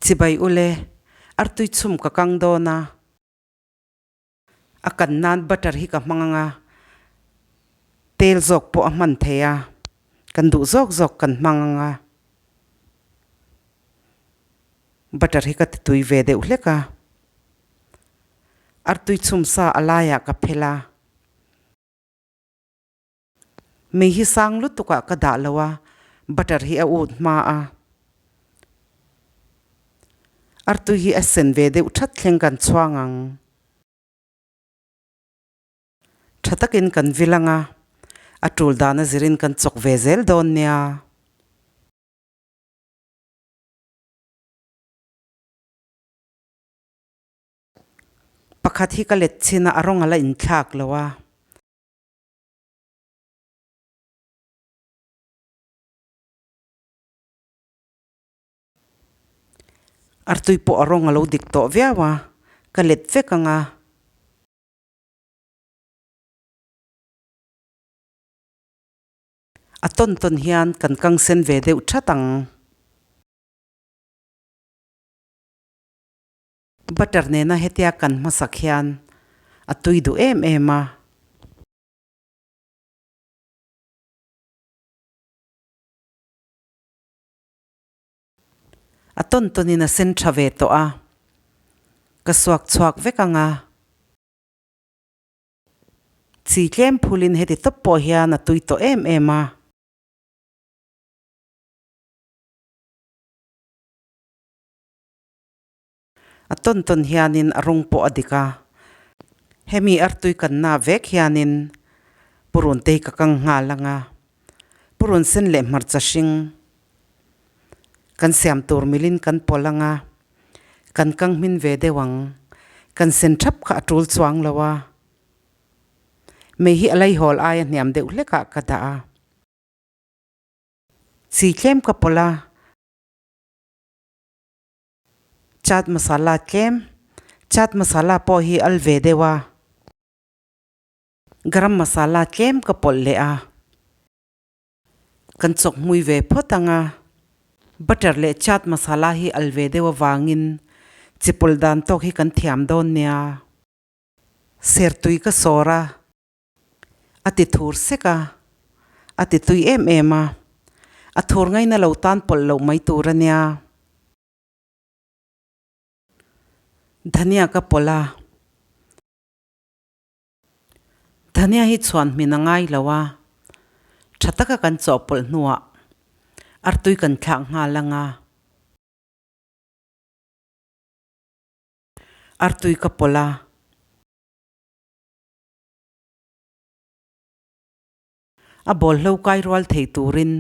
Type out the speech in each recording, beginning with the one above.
Chibai ule, artui chhum ka kang dawn a. A kan nan butter hi ka hmang anga, tel zawk pawh a hman thei a, kan duh zawk zawk kan hmang anga. Butter hi ka ti tui ve deuh hlek a. Artui chhum sa a laiah ka phel a. Mei hi sang lutuk ah ka dah lo a, butter hi a ut hma a. Artui hi a sen ve deuh that thleng kan chhuang ang. Tha takin kan vil ang a, a tul dan a zirin kan chawk ve zel dawn nia. Pakhat hi ka let chin a, a rawng a la inthlak lo a. Artui pawh a rawng a lo dik tawh viau a, ka let vek ang a. A tawn tawn hian kan kang sen ve deuh that ang. Butter nena hetia kan hmasak hian a tui duh em em a. A tawn tawnin a sen tha ve tawh a, ka suak chhuak vek ang a. Chi tlem phulin heti tawp pawh hian a tui tawh em em a. A tawn tawn hianin a rawng pawh a dik a, hemi artui kanna vek hianin purun te hi ka kang nghal ang a, purun sen leh hmarcha hring kan siam tur milin kan pawlh ang a, kan kang hmin ve deuh ang, kan sen thap kha a tul chuang lo a, mei hi a laihawl aia hniam deuh hlekah ka dah a, chi tlem ka pawlh a. Chaat masala tlem, Chaat masala pawh hi al ve deuh a, garam masala tlem ka pawlh leh a, kan chawk hmui ve phawt ang a, butter leh chaat masala hi al ve deuh avangin chi pawlh dan tawk hi kan thiam dawn nia. Sertui ka sawr a. A ti thur sek a, a ti tui em em a, a thur ngaina lo tan pawlh loh mai tur a nia. Dhania ka pawlh a, Dhania hi chhuan hmin a ngai lo a, tha taka kan chawhpawlh hnuah artui kan thlak nghal ang a. Artui ka pawlh a. A bawlhlo kai rual thei turin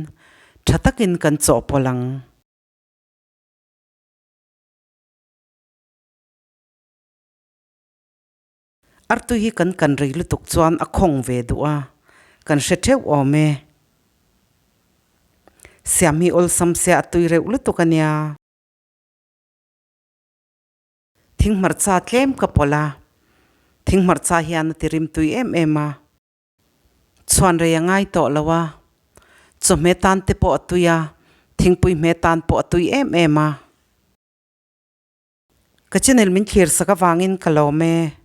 tha takin kan chawhpawlh ang. Artui hi kan kan rei lutuk chuan a khawng ve duh a, kan hre theuh awm e. Siam hi awlsam sia a tui reuh lutuk a nia. Thinghmarcha tlem ka pawlh a, thinghmarcha hian a ti rim tui em em a. Chhuan rei a ngai tawh lo a, chawhmeh tan te pawh a tui a, thingpui hmeh tan pawh a tui em em a. Ka channel min thlir sak avangin ka lawm e.